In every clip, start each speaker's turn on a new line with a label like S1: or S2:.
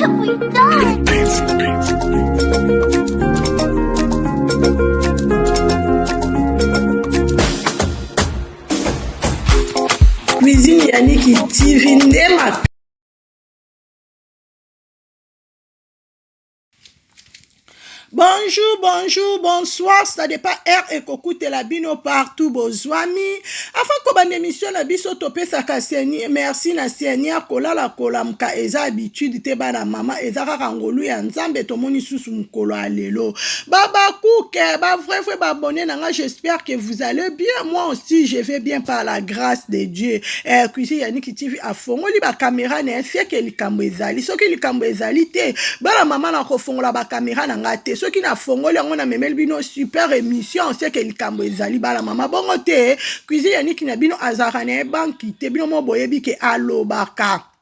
S1: have we done?
S2: Cuisine Yannick TV nde Bonjour, bonjour, bonsoir, ça dépend heure ekokutela bino partout bozwami. Afin kobanda émission na biso topesaka Seigneur merci na Seigneur kolala kolamuka eza habitude te bana mama eza kaka ngolu ya Nzambe tomoni susu mokolo ya lelo. Babakuke, ba vrai vrai ba abonné na nga j'espère que vous allez bien moi aussi je vais bien par la grâce de Dieu. Eh, cuisine Yannick TV afongoli ba caméra na ye seke likambo ezali soki likambo ezali te bana mama na kofongola bakamera na nga te soki nafongoli yango namemeli bino super émission seke likambo ezali bana mama bongo te cuisine ya niki na bino azalaka na ye banki te bino mo boyebi ke alobaka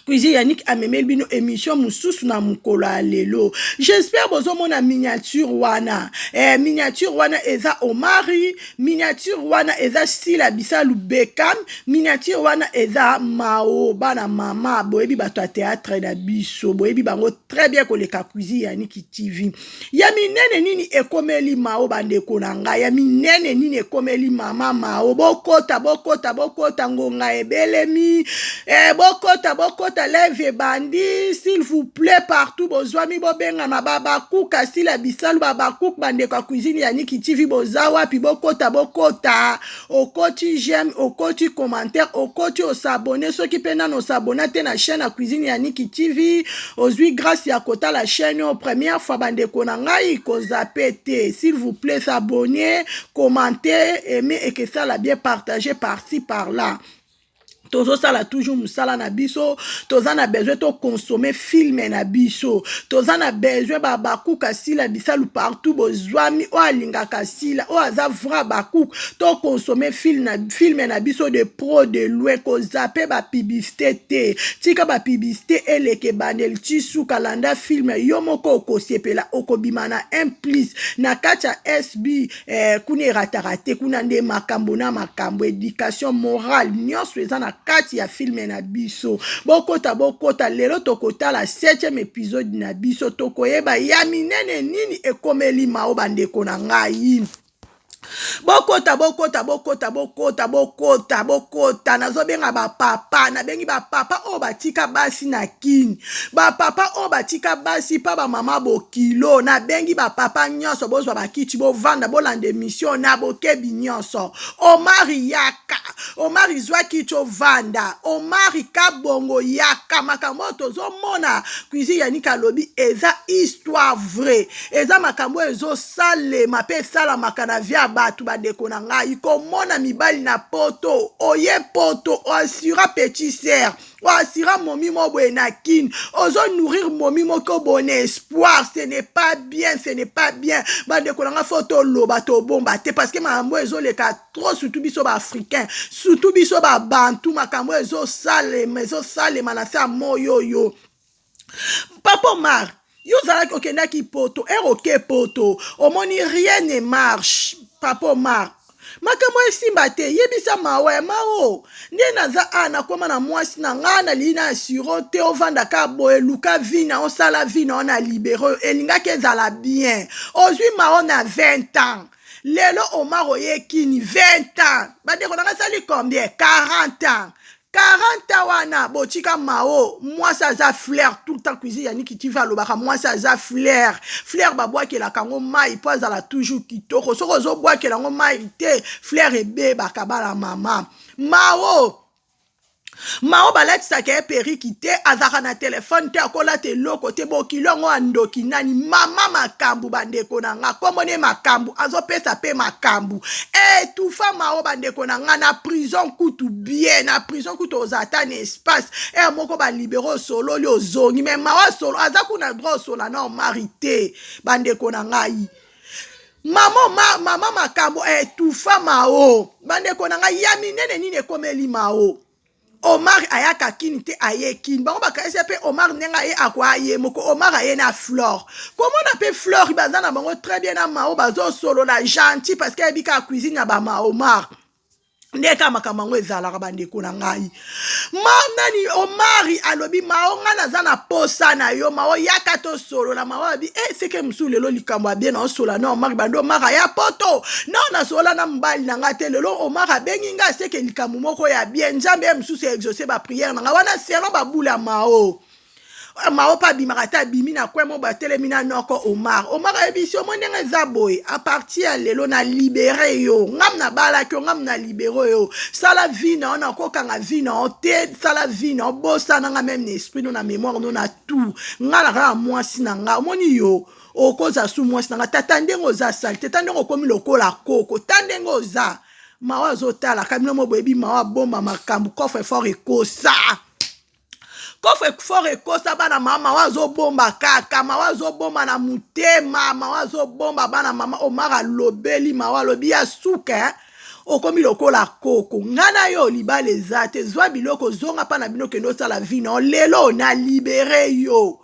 S2: cuisine yannick amemeli bino émission mosusu na mokolo ya lelo j'espère bozomona miniature wana eh, miniature wana eza omari miniature wana eza sila bisalu bekam miniature wana eza mao bana mama boyebi bato ya théâtre na biso boyebi bango très bien koleka cuisine ya niki tv ya minene nini ekomeli mao bandeko na ngai ya minene nini ekomeli mama mao bokota bokota bokota ngonga ebelemi eh, bokota bokota leve ebandi s'il vous plaît partout bozwami bobengama babakuka sila bisalu babakuka bandeko ya cuisine ya niki tv boza wapi bokota bokota okoti j'aime okoti commentaire okoti osabone soki mpe nano osabona te na chaîne ya cuisine ya niki tv ozwi grâce ya kotala chaîne oyo première fois bandeko na ngai kozape te s'il vous plaît s'abonner commenter aimer ekesala bien partager par-ci par là tozosala toujours mosala na biso toza na besoin tokonsome filme na biso toza na besoin babakuka sila bisalu partout bozwami oyo alingaka sila oyo aza vrai bakuka tokonsome filme na biso de pro de loin kozape bapublicité te tika bapublicité eleka ebandeli ti suka landa filme yo moko okosepela okobima na un plus na kati ya sb eh, kuna erataka te kuna nde makambo na makambo education morale nyonso eza na kati ya filme na biso bokota bokota lelo tokotala 7e episode na biso tokoyeba ya minene nini ekomeli mao bandeko na ngai bokota bokota bokota bokota bokota bokota nazobenga bapapa nabengi bapapa oyo batika basi na kini bapapa oyo batika basi mpa bamama bokilo nabengi bapapa nyonso bozwa bakiti bovanda bolanda emission na bokebi nyonso omari yaka omari zwa kiti ovanda omari kabongo yaka makambo oyo tozomona cuisine yanika alobi eza histoire vrai eza makambo oyo ezosalema mpe esalamaka na vie ya bato bandeko na ngai komona mibali na poto oye poto oassura petit sœur oasira momi mo boye na kin ozo nourrir momi moko boye na espoir ce n'est pas bien ce n'est pas bien bandeko na nga fo toloba tobomba te parce que makambo ezoleka trop surtout biso baafricain surtout biso babantu makambo ezosalema ezosalema na se ya moi oyo papa omar yo ozalaki okendaki poto ere oke poto omoni rien ne marche papa omar makambo esimba te yebisa mawa ya mao nde naza a nakoma na mwasi na ngai nalingi na asuro te ovanda ka boye luka vi na osala vi na yo na libere oyo elingaki ezala bien ozwi mao na 20 ans lelo omar oye kini 20 ans bandeko na ngai esali combien 40 ans 40 ans wana botika mao mwasi aza fleur tout le temps cuisine ya niki tv alobaka mwasi aza fleur fleur babwakelaka yango mai mpo azala toujours kitoko soki ozobwakela yango mai te fleur ebebaka bana mama mao mao balatisaka ye periki te azalaka na telefone te akolata eloko te bokilo yango ya ndoki nani mama makambo bandeko na nga kombo ne makambo azopesa mpe makambo etufa mao bandeko na nga na prison kutu bien na prison kutu oza ata na espace ere moko balibere osololi ozongi me mao asolo aza kuna droit osola na omari te bandeko na ngai mama ma, mama makambo etufa mao bandeko na ngai ya minene nini ekomeli mao Omar ayaka kini te aye kini bango bakanisi mpe Omar ndenge aye akoya ye moko Omar aye na Flore komona mpe Flore baza na bango très bien na Mao bazosolola gentil parce que ayebi kaka cuisine ya bama Omar. Nde kaka makambo yango ezalaka, bandeko na ngai. Ma nani, Omari alobi: "Mao, ngai naza na posa na yo. Mao, yaka tosolola." Mao abi e seke mosusu lelo likambo abie na osola na Omari. Bando Omari aya poto, no nasola na mobali na ngai te. Lelo Omari abengi ngai, seke likambo moko ya bien. Nzambe ye mosusu exauce baprière na ngai wana selon babula. Mao, Mao mpe abimaka te, abimi na kwe mo, batelemi na noko Omar. Omar ayebisi yo mo ndenge eza boye: "À partir ya lelo na libérer yo. Ngam nabalaki yo, ngam na libérer yo. Sala vie na yo, nakokanga vie na yo te. Sala vie na yo, bosana nga même na esprit no, na mémoire no, na tout. Nga na kaka mwasi na nga. Omoni yo okoza su mwasi na nga tata, ndenge oza sali te, ta ndenge okomi lokola koko, ta ndenge oza." Mao azotalaka bino mo boyebi Mao abomba makambo, coffre fort ekosa, coffre fort ekosa bana mama. Mawa azobomba kaka, mawa azobomba na motema, mawa azobomba bana mama. Omar alobeli mawa, alobi ya suka: "Okomi lokola koko, nga na yo libala eza te. Zwa biloko, zonga mpa na bino, kende osala vino. Lelo na libérer yo."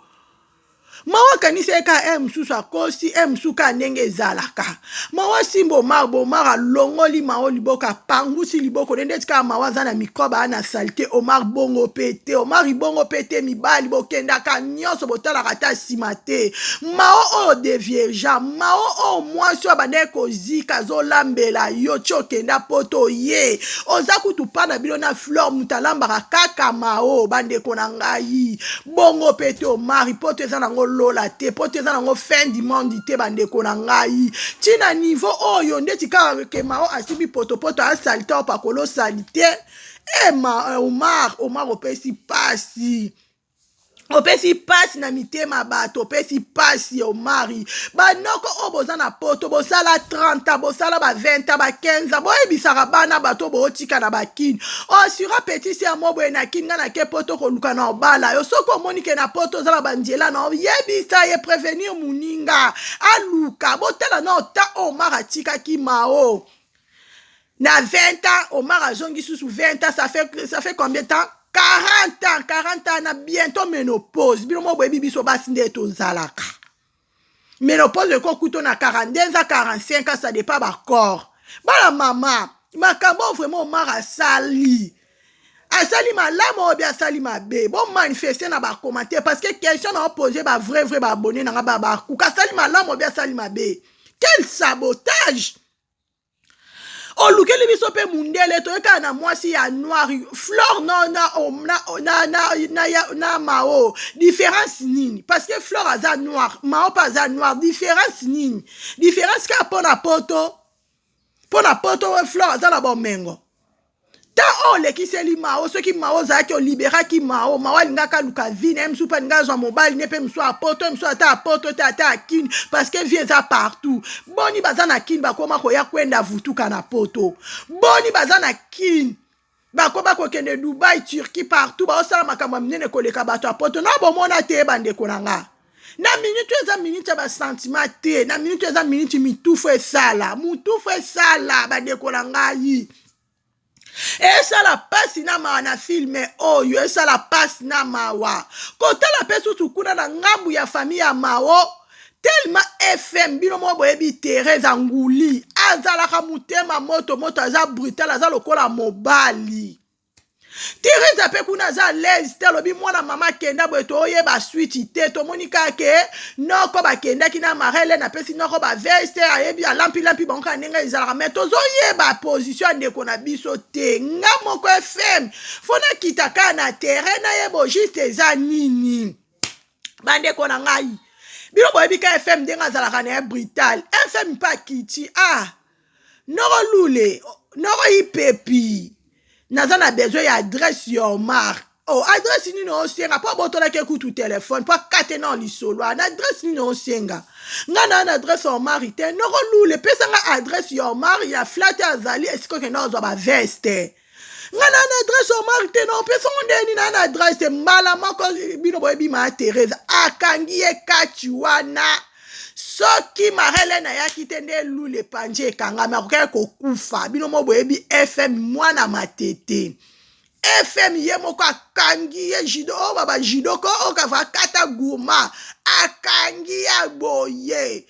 S2: Mawa akanisi ye kaka e mosusu akosi e mosusu kaka ndenge ezalaka. Mawa simba Omar bo, Omar alongoli Mawa liboko, apangusi liboko nde ndeti kaka Mawa aza na microbe, aa na saleté. Omar bongo mpe te, Omar bongo mpe te. Mibali bokendaka nyonso, botalaka ata nsima te. Mao oyo deviergea, Mao oyo mwasi oyo abandaki kozika, azolambela yo ti okenda poto. Ye oza kutu mpa na bino na Flore, moto alambaka kaka Mao. Bandeko na ngai, bongo mpe te Omari. Poto eza nango lola te, poto eza nango fin du monde te. Bandeko na ngai, ntina niveau oyo ndeti kaka ke Mao asimbi potopoto, asali te, opakola osali te. Ema Omar, Omar opesi pasi, opesi mpasi na mitema bato, opesi mpasi Omari. Banoko oyo boza na poto, bosala 30 ans, bosala ba 20 ans, ba 15 ans, boyebisaka bana bato bootika na bakini. Osura petit si ya mo boye na kini: "Nga nake poto koluka na obala yo." Soki omoni ke na poto oza na banzela na oyebisa ye, prévenir moninga aluka. Botala na ota Omar atikaki Mao na 20 ans, Omar azongi susu 20 ans, ça fait combien de temps? 40 ans, 40 ans na bientôt ménopause. Bino mo boyebi biso basi nde tozalaka, ménopause ekokuta na 42 ans, 45 ans, ça dépend bacorps. Bana mama, makambo vraiment Omar asali, asali malamu oyo bi asali mabe? Bomanifeste na bacommentaire, parce que question na opose bavrai vrai baabonné nanga bakuka: asali malamu obi asali mabe? Quel sabotage! Olukeli biso mpe mundele, toyekaka na mwasi ya noir Flore no na, na, na, na, na, na Mao. Différence nini? Parce que Flore aza noir, Mao mpe aza noir. Différence nini? Différence kaka mpo na poto, mpo na poto Flore aza na bomengo. Ta oyo olekiseli Mao, soki Mao ozalaki oliberaki Mao, Mao alingaka aluka vie na ye mosusu, mpe alinga azwa mobali ne mpe mosusu apoto mosusu, ata apoto te, ata akini, parce que vie eza partout. Boni baza na kini bakoma koya kwenda vutuka na poto? Boni baza na kini bakoma kokende Dubai, Turquie, partout, baosala makambo ya minene koleka bato ya poto? Na bomona te, bandeko na nga. Na minute eza minute ya basentiment te, na minute eza minute mitufu esala, mutufu esala. Bandeko na ngai, esala mpasi na mawa na film oyo, esala mpasi na mawa kotala mpe susu kuna na ngambu ya famille ya Mao. Tellement FM, bino moko boyebi Therese Nguli azalaka motema moto moto, aza brutal, aza lokola mobali. Therese mpe kuna aza lese te. Alobi mwana mama akenda boye, toyeba suite te. Tomoni kaka ke noko bakendaki na Marele, napesi noko baveste, ayebi alampilampi bango kaka ndenge ezalaka, mais tozoyeba position ya ndeko na biso te. Nga moko FM, faut nakita kaka na terrain, nayeba juste eza nini. Bandeko na ngai, bino boyebi ka FM ndenge azalaka na ye brutal. FM mpe akiti: "Ah, noko lule, noko ipepi, naza na besoin ya adresse ya Omar." "Oh, adresse nini osenga?" Mpo abotolaki ekutu telefone mpo akate na lisolo. "Na adresse nini osenga nga na adresse ya Omar te?" "Noko lule, pesa nga adresse ya Omar ya flat azali esika okenda kozwa baveste. Nga na adresse Omar te, na opesango ndeni na adresse te?" Mbala moko, bino boyebi ma Therese akangi ye kati wana. Soki Marele ayaki te, nde lule epanzi ekangami, akokaki kokufa. Bino mo boyebi FM mwana matete. FM ye moko akangi ye judo oyo baba judo ko oyo kava akata gourma, akangi ya boye.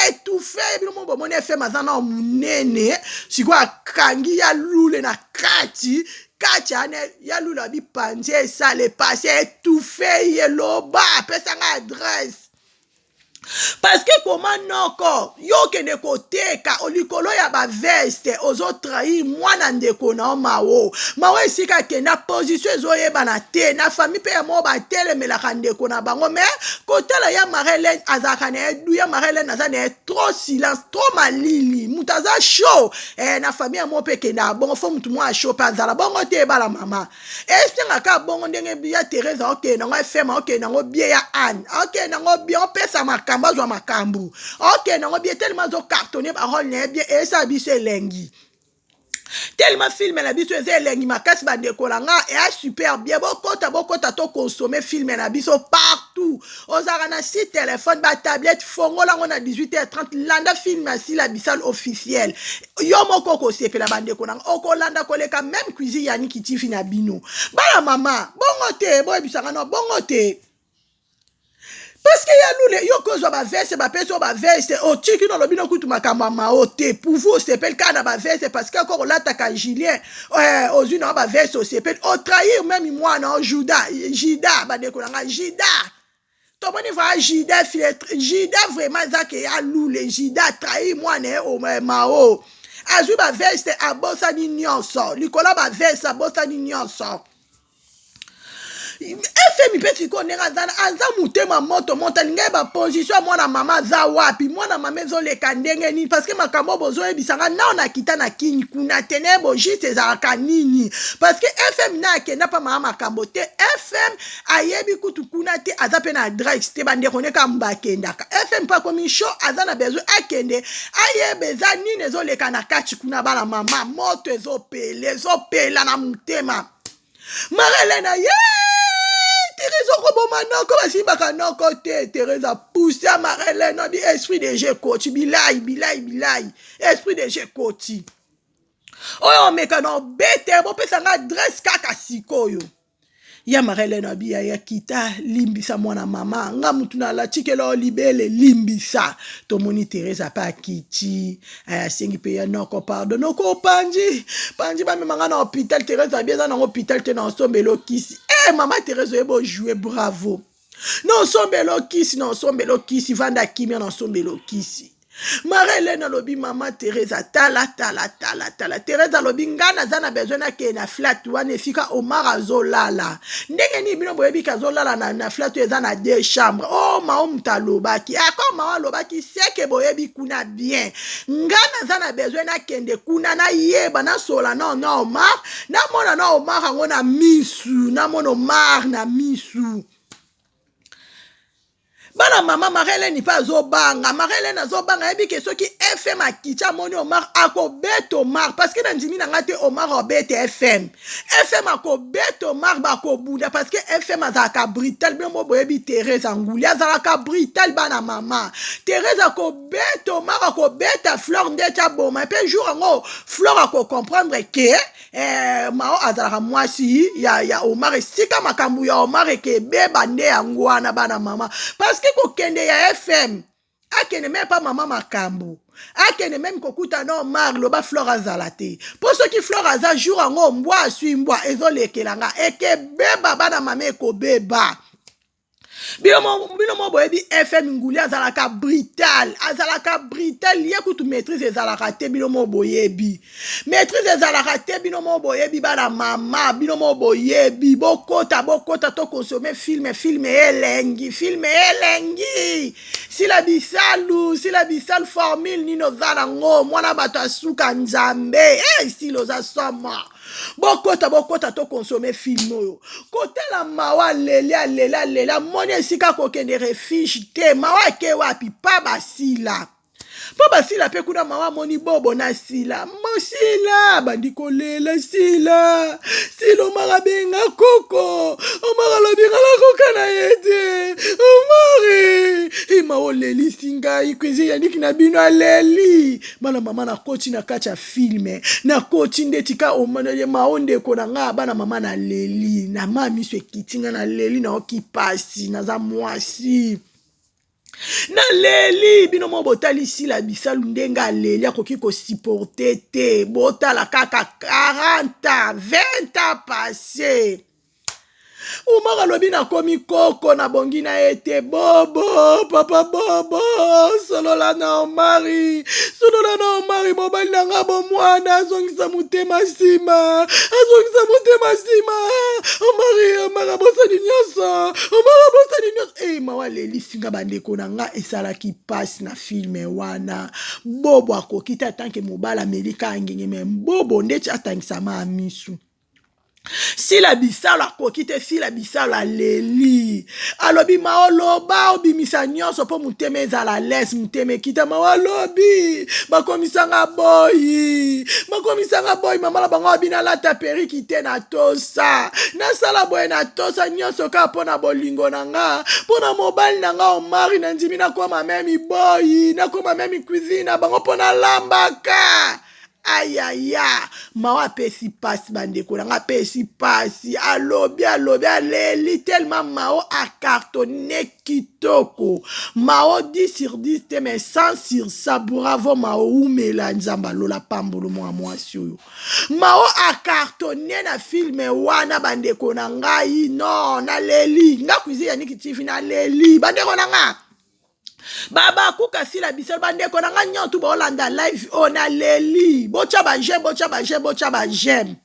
S2: Étouffe bino mo bomoni fm aza na monene sikoyo akangi ya lule na kati kati ane ya lule abi panzi esala epasi étouffe ye loba apesa nga adresse parce que koma noko yo okende koteka likolo ya baveste ozotrahir mwana ndeko na yo mawo mawo esika akenda position ezoyebana te na famille mpe ya moko batelemelaka ndeko na bango mais kotala ya Marie-Hélène azalaka na ye du ya Marie-Hélène aza na ye trop silence, trop malili, moto aza chaud eh, na famille ya moko mpe ekendaka bongo, fo motu mwa chaud mpe azala bongo te ebala mama esengaka bongo ndenge ya Therese aokende nango fm, aokende nango bie ya Anne, aokende nango bie, opesa makambo, azwa makambo, aokende nango bie telema azocartonne barole na ye bie, esala biso elengi tellement film na biso eza elengi makasi. Bandeko na nga, eya super bien. Bokota, bokota, tokonsome film na biso partout. Ozalaka na si telefone, batablette, fongola yango na 18h30, landa film ya Sila Bisal officiel. Yo moko okosepela, bandeko na nga, okolanda koleka même Cuisine ya Niki TV na bino. Bana mama, bongo te, boyebisanga no bongo te, parce que ya lule yo kozwa baveste, bapesi oyo baveste, otiki no, olobi no kutu makambo ya mao te. Pourvu osepeli kaka na baveste, parce que akoko olataka Julien, ozwi na yo baveste, osepeli, otrahir même mwana o Juda. Jida, bandeko na nga, Jida, tomoni vraiment Jida filtre, Jida vraiment eza ke ya lule. Jida atrahir mwana ye mao, azwi baveste, abosani nyonso likolo ya baveste, abosani nyonso. Fm mpe sikoyo ndenge aza, aza motema moto moto, alingi ayeba position ya mwana mama aza wapi, mwana mama ezoleka ndenge nini, parce que makambo oyo bozoyebisanga nao nakita na kini kuna te, nayebo juste ezalaka nini, parce que FM na akenda mpa mama makambo te. FM ayebi kutu kuna te, aza mpe na adresse te. Bandeko ne kaka bakendaka. FM mpe akomi chaud, aza na besoin akende ayeba eza nini ezoleka na kati kuna. Bana mama, moto ezopela, ezopela na motema. Marelena ye Therese okoboma noko, basimbaka noko te. Therese apousse ya Marelene, abi esprit de jeu ekoti, bilai bilai bilai, esprit de jeu ekoti. Oyo omeka na obete, bopesa nga adresse kaka sikoyo. Ya Marelene abi ya kita, limbisa mwana mama nga, mutu na alatikela o libele, limbisa. Tomoni Therese ape akiti, asengi mpe ya noko pardon, noko opanzi panzi, bamemanga na hôpital. Therese abi eza nango hôpital te, na osombela okisi. E mama Therese, oyeba ojoue, bravo. Na osombela okisi, na osombela okisi, vanda kimia, na osombela okisi. Marie-Hélène alobi: "Mama Therese, tala tala tala tala." Therese alobi: "Nga naza na besoin nakende na flat wana esika Omar azolala. Ndenge nini bino boyebi ke azolala na flat oyo eza na deux chambre?" O oh, mao moto alobaki ako, mao alobaki seke boyebi kuna bien. "Nga naza na besoin nakende kuna, nayeba, nasola na na Omar, namona na Omar yango na misu, namona Omar na misu." Bana mama, Marie-Hélène mpe azobanga. Marie-Hélène azobanga, ayebi ke soki FM akiti, amoni Omar, akobeta Omar, parce que na ndimi na nga te, Omar obeta FM, FM akobeta Omar, bakobunda, parce que FM azalaka brutal. Bino mo boyebi Therese Anguli azalaka brutal. Bana mama, Therese akobeta Omar, akobeta Flore ndeti aboma mpe jour yango. Flore akocomprendre ke mao azalaka mwasi ya Omar. Esika makambo ya Omar eke ebeba nde yango wana, bana mama, parce que kokende ya FM, akende me pa mama makambo, akende même kokuta na Omar, loba Flore azala te, mpo soki Flore aza, jour yango mbwa aswi mbwa, ezolekela nga, ekebeba. Bana mama, ekobeba. Bino mo boyebi FM nguli azalaka brutal, azalaka brutal. Ye kutu maîtrise ezalaka te. Bino mo boyebi maîtrise ezalaka te. Bino mo boyebi, bana mama, bino mo boyebi. Bokota, bokota, tokonsome film. Film elengi, film elengi. Sila Bisalu, Sila Bisalu, formule nini oza nango? Mwana bato asuka Nzambe. Hey, Sila oza soma. Bokota, bokota, tokonsome film oyo. Kotala mawa, aleli, aleli, aleli, amoni esika kokende refuge te. Mawa ake wapi? Pa basila, mpo basila mpe kuna. Mawa amoni bobo na Sila, mosila bandi kolela. Sila, Sila, Omar abenga koko, Omar alobi nga nakoka na ye te. Omar ema olelisi ngai, kwezi yaniki na bino aleli. Bana mama, nakoti na kati ya film, nakoti ndeti ka mao ndeko na ngai. Bana mama, naleli na ma miso ekiti nga, naleli, naoki pasi, naza mwasi. Naleli bino moko botali Sila Bisalu ndenge aleli, akoki kosupporte te. Botala kaka 40 ans, 20 ans passé. Omar alobi nakomi koko, nabongi na ye te. Bobo, papa Bobo, solola na Omari, solola na Omari, mobali na nga bomwana, azongisa motema nsima, azongisa motema nsima. Omari, Omari abosani nyonso, Omari abosani nyonso. E mawa alelisi nga bandeko na nga, esalaki mpasi na filme wana. Bobo akoki te atanke mobali ameli kaka ngenge, me Bobo ndeti atangisama ya misu. Sila Bisalo akoki te. Sila Bisalo aleli, alobi ma oloba obimisa nyonso mpo motema ezala lese, motema ekita. Ma alobi bakomisanga boyi, bakomisanga boyi. Mama na bango abi nalata periki te, na tosa nasala boye, na tosa nyonso kaka mpo na bolingo na nga, mpo na mobali na nga Omari. Nandimi nakoma meme boyi, nakoma meme cuisine na bango mpo nalambaka. Ayaya, mawa apesi pasi, bandeko na nga, apesi pasi. Alobi, alobi, aleli tellement. Mao acartonne kitoko. Mao 10 sur 10 te, mais 100 sur 100. Bravo Mao, umela, Nzambe alola pambolo mwa mwasi oyo. Mao acartonne na filme wana, bandeko na ngai. Non, naleli nga Cuisine Yaniki TV, naleli bandeko na nga. Babakuka Sila Biso, bandeko na ngai nyonso bolanda live oyo, naleli. Botya baj'aime, botya baj'aime, botya baj'aime,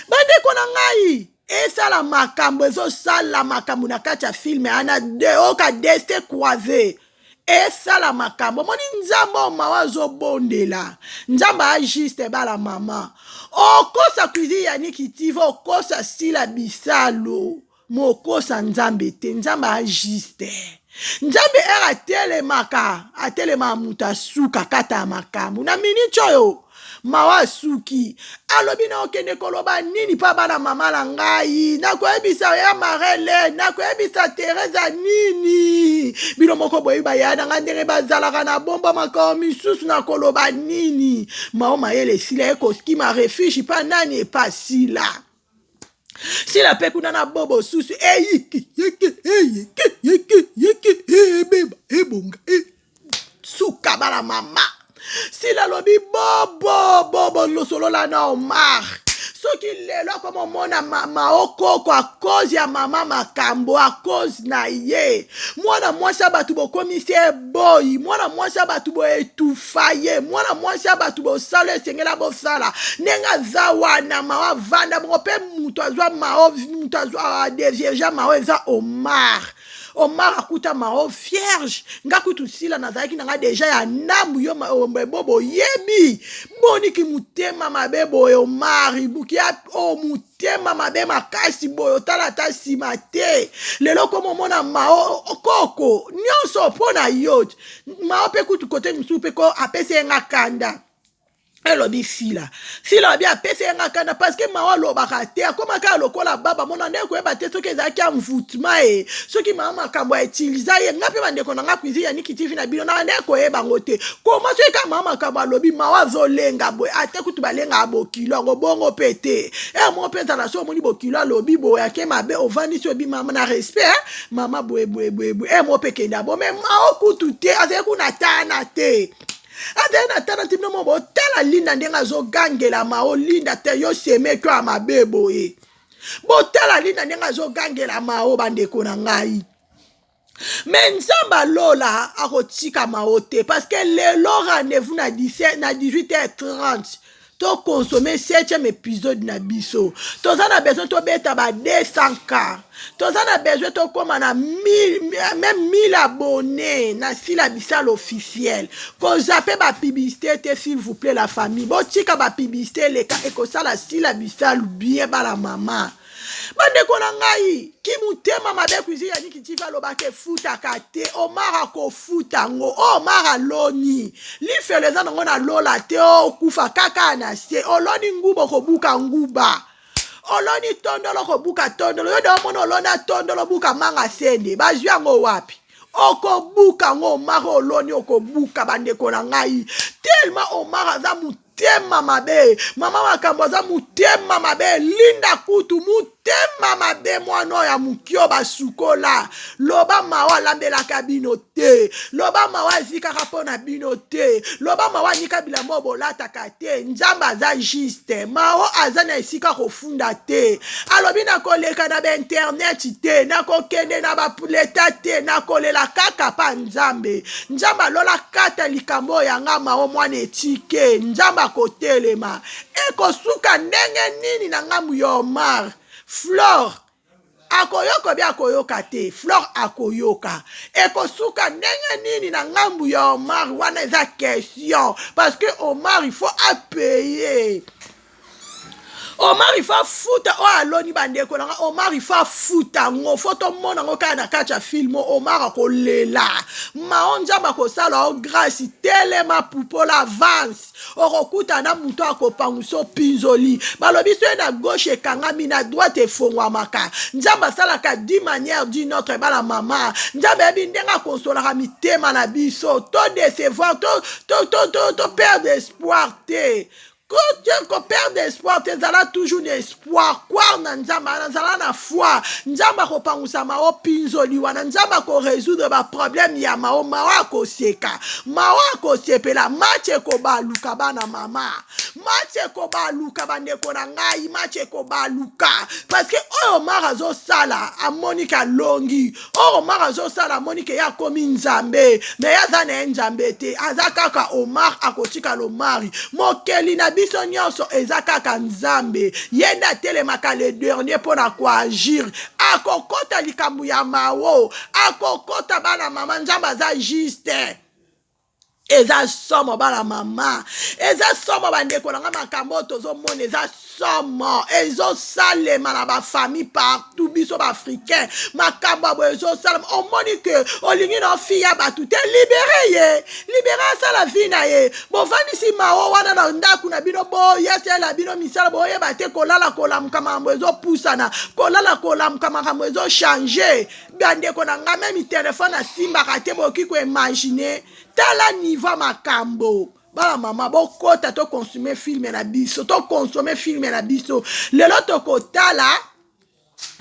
S2: bandeko na ngai. Esala makambo, ezosala makambo na kati ya filme wana de oka destin croisé esala makambo. Omoni Nzambe oyo mawa azobondela, Nzambe ajuste bala mama. Okosa Cuisine Yaniki TV, okosa Sila Bisalo, mokosa Nzambe te. Nzambe ajuste, Nzambe ere atelemaka, atelemaka moto asuka kata ya makambo. Na miniti oyo mawa asuki, alobi na okende koloba nini mpa bana mama na ngai? Nakoyebisa ya Marele, nakoyebisa Teresa nini? Bino moko boyebi baya na ngai ndenge bazalaka na bomba makambo misusu, nakoloba nini? Mao mayele esila, ye kokima refuge mpa nani? Epa Sila. Sila mpe kuna na bobo susu eyiki yeke eyeke yeke yeke ebeba ebonga e suka bala mama. Sila alobi bobo, bobo, losolola na Omar. Soki lelo akoma omona mama okoko a cause ya mama makambo, a cause na ye, mwana mwasi ya bato bokomisi eboyi, mwana mwasi ya bato boetufa ye, mwana mwasi ya bato bosala esengela bosala ndenge aza wana. Mao avanda bongo mpe moto azwa mao, moto azwa devierge mao eza Omar. Omar akuta mao vierge. Nga kutu Sila nazalaki na nga deja ya ndambu. Yo bobo oyebi boniki motema mabe boye. Omar ibuki o motema mabe makasi boye, otala ata nsima te. Lelo koma omona mao koko nyonso mpo na yo. Mao mpe kutu kote mosusu mpe ko apesi ye nga kanda. Elobi Sila, Sila alobi apesi ye nga kanda parce que mao alobaka te, akóma kaka lokola baba mona ndenge koyeba te soki ezalaki envoûtement ye, soki mama makambo autiliza ye. Nga mpe bandeko na nga Cuisine ya Niki TV na bino na ndenge koyeba yango te. Koma soki kaka mama makambo alobi, mao azolenga boye, ate kutu balengaka bokilo yango bongo mpe te. Ere moko mpe ezala so omoni bokilo alobi boye, ake mabe, ovandisi, oyebi mama na respect, mama boye boye boye boye. Ere moko mpe kende abo me mao kutu te, azali kuna tana te, azali na tana ti. Bino mo botala Linda ndenge azogangela mao. Linda te, yo semeki oyo ya mabe boye. Botala Linda ndenge azogangela mao, bandeko na ngai. Me Nzambe alola akotika mao te, parce que lelo rendez-vous na 17, na 18h30 tokonsome 7e épisode na biso. Toza na besoin tobeta ba 200 K, toza na besoin tokóma na même 1000 abonnés na Sila Bisala officiel. Kozwa mpe bapublicité te, s'il vous plaît la famille, botika bapublicité eleka, ekosala Sila Bisalu bien. Bala mama, bandeko na ngai, ki motema mabe Cuisine ya Niki TV alobaka efutaka te. Omar akofuta yango. Omar aloni lifelo, eza nango na lola te. Okufa kaka na se. Oloni nguba, okobuka nguba. Oloni tondolo, okobuka tondolo. Yo de omona oloni tondolo, buka manga sende, bazwi yango wapi? Okobuka yango. Omar oloni, okobuka. Bandeko na ngai, tellement Omar aza motema mabe, mama makambo aza motema mabe, Linda kutu motema. motema mabe mwana oyo ya moke oyo basukola. Loba mawa alambelaka bino te, loba mawa azikaka mpo na bino te, loba mawa anika bilamba oyo bolataka te. Nzambe aza juste, mawa aza na esika kofunda te. Alobi nakoleka na bainternet te, nakokende na baleta te, nakolela kaka pa Nzambe. Nzambe alola kata likambo oyo yanga mawa mwana etike. Nzambe akotelema. Ekosuka ndenge nini na ngambo ya Omar? Flore akoyoka obi akoyoka te? Flore akoyoka. Ekosuka ndenge nini na ngambu ya Omar? Wana eza question, parce que Omar il faut apaye. Omar il faut afuta oyo aloni. Bandeko na nga, Omar il faut afuta yango. Faut tomona yango kaka na kati ya film. Omar akolela mao. Nzambe akosala o grâce. Telema, pupola, avance. Okokuta na moto akopangusa opinzoli. Balobi soki na gauche ekangami, na droite efongwamaka. Nzambe asalaka d'une manière d'une autre. Bala mama, Nzambe ayebi ndenge akonsolaka mitema na biso. To décevoir, to perdre espoir te, koperdre espoir te. Ezala toujours na espoir, croire na Nzambe, azala na foi. Nzambe akopangusa mao pinzoli wana. Nzambe akorésoudre baproblème ya mao. Mao akoseka, mao akosepela. Match ekobaluka, bana mama, match ekobaluka. Bandeko na ngai, match ekobaluka, parce que oyo Omar azosala, amoni ke alongi. Oyo Omar azosala, amoni ke ye akomi Nzambe, mais ye aza na ye Nzambe te, aza kaka Omar, akotikala Omari. Mokeli na biso nyonso eza kaka Nzambe. Ye nde atelemaka le dernier mpo na koagir. Akokɔta likambo ya mawo, akokɔta. Bana mama, Nzambe aza juste. Eza somo, bana mama, eza somo. Bandeko na nga, makambo oyo tozomona eza somo. Ezosalema na bafamille partout. Biso baafricain, makambo ya boye ezosalema. Omoni ke olingi na ofille ya bato te, libérer ye, libérer, asala vie na ye. Bovandisi mawo wana na ndako na bino, boyesela bino misala, boyeba te. Kolala kolamuka, makambo ezopusana. Kolala kolamuka, makambo ezochanger. Bandeko na nga, même téléphone asimbaka te. Bokoki koimaginer, tala niveau makambo. Bana mama, bokota, toconsommer film na biso, toconsommer film na biso. Lelo tokotala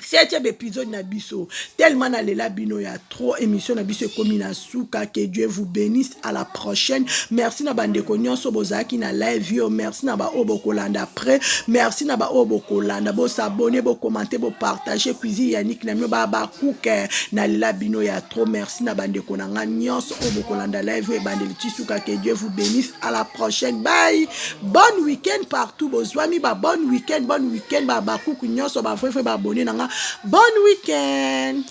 S2: septième épisode na biso. Tellement nalela bino ya trop. Émission na biso ekomi na suka. Que Dieu vous bénisse, à la prochaine. Merci na bandeko nyonso bozalaki na live yo. Merci na baoyo bokolanda après. Merci na baoyo bokolanda. Bos'abonner, bocommenter, bopartager. Cuisine Yannick na bino, babakuke. Nalela bino ya trop. Merci na bandeko na nga nyonso oyo bokolanda live oyo ebandeli ti suka. Que Dieu vous bénisse, à la prochaine, bye. Bonne week-end partout bozwami. Ba bonne week-end, bonne week-end. Babakuku nyonso, bavrai vrai baabonnés na nga, bon week-end.